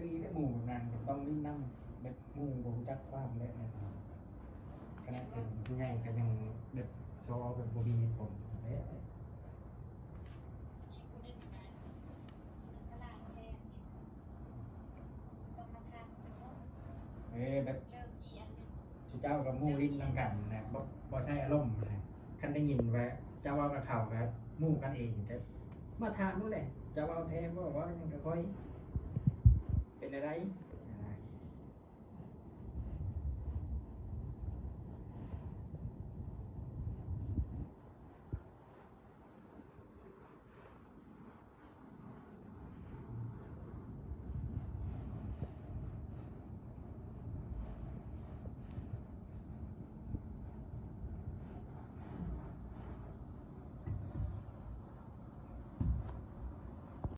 ມີແຕ່ໝູ່ນັ້ນກໍຕ້ອງຫຼິ້ນນຳ ແບບໝູ່ບໍ່ຮູ້ຈັກຄວາມແຫຼະ ຂະໜາດເປັນຜູ້ໃຫຍ່ກໍຍັງແບບຊໍແບບບໍ່ມີເຫດຜົນເດ້. ເອີ ແບບ ຊຸເຈົ້າກັບໝູ່ຫຼິ້ນນຳກັນນະ ບໍ່ ບໍ່ໃຊ້ອາລົມນະ. ຄັນໄດ້ຍິນວ່າເຈົ້າເວົ້າກັບເຂົາ ກໍໝູ່ກັນເອງ ກໍມາຖາມໂລດແຫຼະ ເຈົ້າເວົ້າແທ້ບໍ່ ເວົ້າຫຍັງກັບຂ້ອຍ ເປັນແນວໃດ?